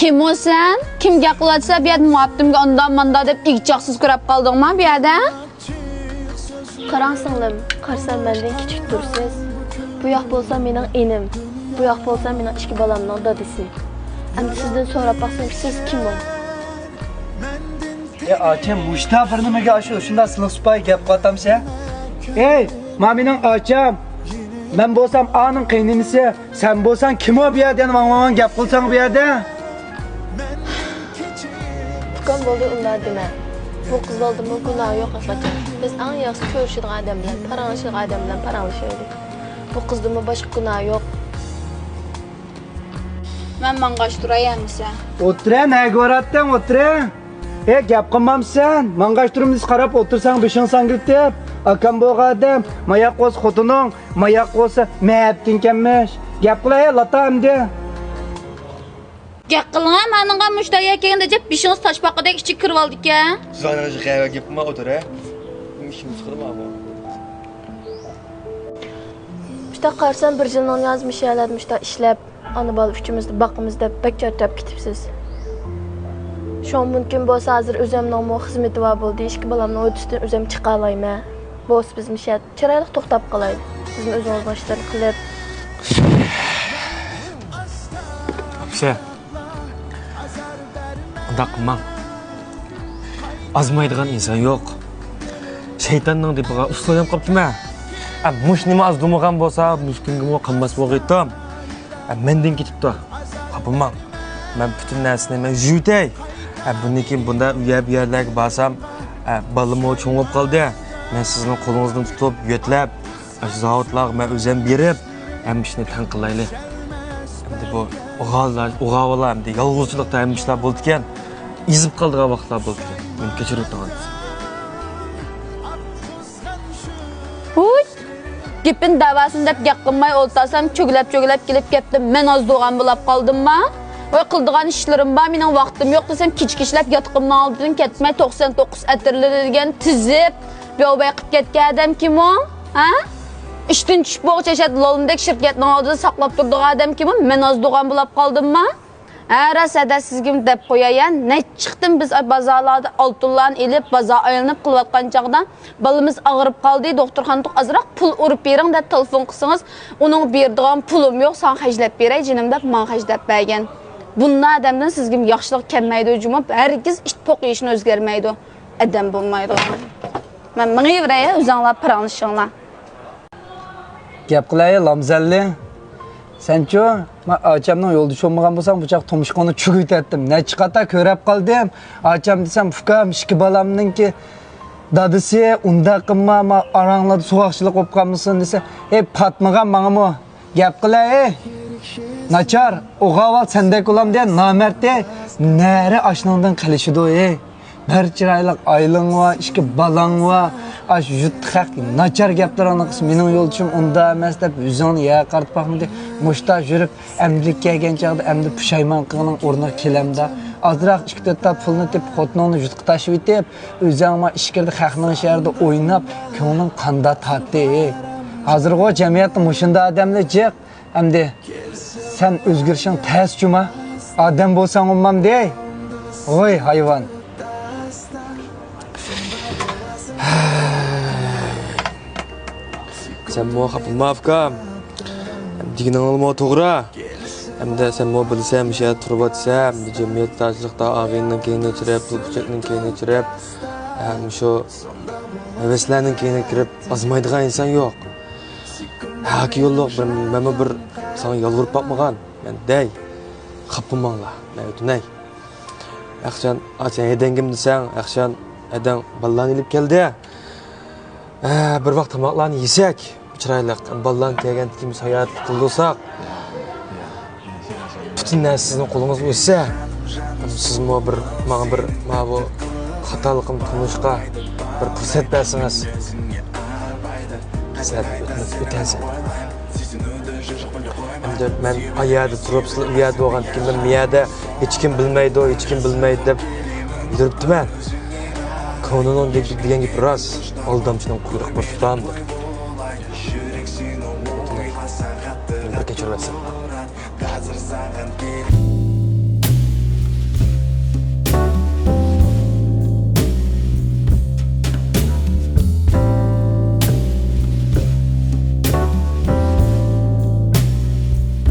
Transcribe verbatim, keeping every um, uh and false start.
كىم ئۇ سەن؟ كىم گەپ قىلىۋاتسا بۇ يەردە مۇئەپتىمگە ئاندا ماندا دەپ ئىگىچاقسىز كۆرۈپ قالدىڭما بۇ يەردە؟ قاراڭ سىڭلىم، قارىسام مەندىن كىچىك تۇرسىز. بۇ ياق بولسا مېنىڭ ئىنىم، بۇ ياق بولسا مېنىڭ ئىككى بالامنىڭ دادىسى. ئەمدى سىزدىن سوراپ باقسام، سىز كىم ئۇ؟ ئەي ئاچام، مۇشتا بىر نېمىگە ئاشۇ شۇنداق سىلىق سۇپايى گەپ قىلىۋاتامسەن؟ ئەي، ما مېنىڭ ئاچام. مەن بولسام ئانىڭ قېينىنىسى. سەن بولساڭ كىم ئۇ بۇ يەردە يەنە ۋاڭ-ۋاڭ گەپ قىلساڭ بۇ يەردە؟ ئۇكام، بولدى ئۇنداق دېمە. بۇ قىز بالىدىمۇ گۇناھى يوق ھېچقاچان. بىز ئەڭ ياخشى كۆرۈشىدىغان ئادەم بىلەن، پاراڭلىشىدىغان ئادەم بىلەن پاراڭلىشايلى. بۇ قىزدىمۇ باشقا گۇناھ يوق. مەن ماڭغاچ تۇراي ئەمىسە. ئولتۇرە، نەگە باراتتىڭ، ئولتۇرە. ئە، گەپ قىلمامسەن؟ ماڭغاچ تۇرۇمىز قاراپ ئولتۇرساڭ بېشىڭ ساڭگىلىتىپ. ئاكام بولغان ئادەم، ماياق بولسا خوتۇنۇڭ، ماياق بولسا مەپتىڭكەنمىش. گەپ قىلاي، لاتا ئەمدى. گەپ قىلىڭە، مانىڭغا مۇشۇ دەريا كەلگەندە جەپ بېشىڭىز تاشپاقىدەك ئىچى كىرىۋالىدىكەن. زانىڭىز قەھۋە گەپ قىلما، ئولتۇرە. ئىشىمىز قىلما بۇ. مۇشتاق قارىسام، بىر يىلنىڭ يازمىشى يەرلەردە مۇشتاق ئىشلەپ، ئانا بالا ئۈچىمىزنى باقىمىز دەپ بەك چارچاپ كېتىپسىز. شۇڭا مۇمكىن بولسا، ھازىر ئۆزۈمنىڭمۇ خىزمىتى بار بولدى، ئىككى بالامنىڭ ھۆددىسىدىن ئۆزۈم چىقالايمەن. بولسا بىز مۇشۇ يەردە چىرايلىق توختاپ قالايلى. سىزمۇ ئۆزىڭىزنىڭ ئىشلىرىنى قىلىپ. ئاپىسى، ئۇنداق قىلماڭ. ئازمايدىغان ئىنسان يوق. شەيتاننىڭ دېپىغا ئۇسسۇلۇپ قاپتىمەن. ئە، مۇشۇ نېمە ئاز دېمىغان بولسا، مۇشۇ كۈنگىمۇ قالماس بولغىيتتىم. ئە، مەندىن كېتىپتۇ. خاپىماڭ. مەن پۈتۈن نەرسىنى مەن يۇيۇۋېتەي. ئە، بۇندىن كېيىن بۇنداق ئۇ يەر، بۇ يەرلەرگە بارسام، ئە، بالىمۇ چوڭ بولۇپ قالدى. مەن سىزنىڭ قولىڭىزدىن تۇتۇپ، يۆتلەپ، ئاشۇ زاۋۇتلارغا مەن ئۆزۈم بېرىپ، ھەممە ئىشنى تەڭ قىلايلى. ئەمدى بۇ ئوغۇللار، ئوغاۋۇللار ئەمدى يالغۇزچىلىقتا ھەممە ئىشلار بولىدىكەن، ئېزىپ قالىدىغان ۋاقىتلار بولىدىكەن. مېنى كەچۈرۈۋېتىڭ. ھۇي! گېپىنى دەۋاسىنى دەپ گەپ قىلماي ئولتۇرسام، چۆگىلەپ-چۆگىلەپ كېلىپ كەپتۇ. مەن ئازدۇرغان بولاپ قالدىمما؟ ۋاي، قىلىدىغان ئىشلىرىم بار، مېنىڭ ۋاقتىم يوق دېسەم، كېچە-كېچىلەپ ياتىقىمنىڭ ئالدىدىن كەتمەي، توقسان توققۇز ئەتىرلىرى دېگەن تىزىپ، بىئاۋاي قىلىپ كەتكەن ئادەم كىم ئۇ؟ ھە؟ ئىشتىن چۈشۈپ بولغۇچە ئەشەدە لالمىدەك شىركەتنىڭ ئالدىدا ساقلاپ تۇرىدىغان ئادەم كىم ئۇ؟ مەن ئازدۇرغان بولاپ قالدىمما؟ ھە، راست ھەدە سىزگىمۇ دەپ قوياي ھە، نەچچە قېتىم بىز بازارلاردا ئالتۇنلارنى ئېلىپ، بازار ئايلىنىپ قىلىۋاتقان چاغدا، بالىمىز ئاغرىپ قالدى، دوختۇرخانىدا ئازراق پۇل ئۇرۇپ بېرىڭ دەپ تېلېفون قىلسىڭىز، ئۇنىڭ بېرىدىغان پۇلۇم يوق، ساڭا خەجلەپ بېرەي جېنىم دەپ ماڭا خەجلەپ بەرگەن. بۇنداق ئادەمدىن سىزگىمۇ ياخشىلىق كەلمەيدۇ جۇمۇ، ھەرگىز ئىت پوق يېيىشنى ئۆزگەرمەيدۇ. ئادەم بولمايدىغان. مەن مېڭىۋېرەي، ئۆزۈڭلار پاراڭلىشىڭلار. گەپ قىلاي، لامزەللى. سەنچۇ، ما ئاچامنىڭ يولدىشى بولمىغان بولساڭ، بۇ چاغ تۇمشۇقۇڭنى چۈگۈۋېتەتتىم. نەچچە قاتا كۆرۈپ قالدىم. ئاچام دېسەم، ئۇكام، ئىككى بالامنىڭكى دادىسى، ئۇنداق قىلما، ما ئاراڭلاردا سوغۇقچىلىق بولۇپ قالمىسۇن دېسە، ئەي، پاتمىغان ماڭىمۇ. گەپ قىلاي، ئەي. ناچار، ئوغاۋال سەندەك بولامدۇ، نامەردتى، نەرە ئاشنىڭدىن قېلىشىدۇ، ئەي. بىر چىرايلىق ئائىلىڭ بار، ئىككى بالاڭ بار. ئاشۇ يۇرتتا خەق ناچار گەپلىرىڭنى قىلسا، مېنىڭ يولدىشىم ئۇنداق ئەمەس دەپ يۈزۈڭنى يەرگە قارىتىپ باقمىدى. مۇشتا يۈرۈپ، ئەمدى كەلگەن چاغدا ئەمدى پۇشايمان قىلغىنىڭ ئورنىغا كېلەمدا. ئازراق ئىككى تۆت تال پۇلنى تېپىپ، خوتۇنۇڭنى يۇرتقا تاشلىۋېتىپ، ئۆزۈڭ ما ئىچكىرىدە خەقنىڭ شەھىرىدە ئويناپ، كۆڭلۈڭ قاندا تارتتى. ھازىرغۇ جەمئىيەتتە مۇشۇنداق ئادەملەر جىق. ئەمدى سەن ئۆزگىرىشىڭ تەس جۇما. ئادەم بولساڭ ئۇممام دەي. ۋوي ھايۋان. سەنمۇ خاپىما ئۇكام. دېگىنىڭلارمۇ توغرا. ئەمدى سەنمۇ بىلىسەن، مۇشۇ يەردە تۇرۇۋاتىسەن، ئەمدى جەمئىيەت تارچىلىقتا ئاغىنىنىڭ كەينىگە چىرىپ، پۇل پۇچاقنىڭ كەينىگە چىرىپ، ھە، مۇشۇ ھەۋەسلەرنىڭ كەينىگە كىرىپ ئازمايدىغان ئىنسان يوق. ھەكى يوللۇق بىر، مەنمۇ بىر ساڭا يالۋۇرۇپ باقمىغان. مەن دەي، خاپىماڭلار، مەن ئۆتۈنەي. ياخشىجان، ئاچا ھەدەڭگىم دېسەڭ، ياخشىجان، ھەدەڭ بالىلارنى ئېلىپ كەلدى. ئە، بىر ۋاق تاماقلارنى يېسەك، چىرايلىق، بالىلارنى كەلگەندىن كېيىن بىز ھاياتلىق قىلدۇرساق، پۈتۈن نەرسە سىزنىڭ قولىڭىزغا ئۆتسە، سىزمۇ بىر، ماڭا بىر، مانا بۇ خاتالىقىمنى تونۇشقا بىر پۇرسەت بەرسىڭىز، سەن ئۆتەسەن. ئەمدى مەن ئا يەردە تۇرۇپ، سىلەر ئۇ يەردە بولغاندىكىن، مەن بۇ يەردە ھېچكىم بىلمەيدۇ، ھېچكىم بىلمەيدۇ دەپ يۈرۈپتىمەن. كونىنىڭ دېگەن گېپى راست، ئالدامچىنىڭ قۇيرۇقى بىر تۇتام دەپ. مېنى بىر كەچۈرۈۋەتسەڭ.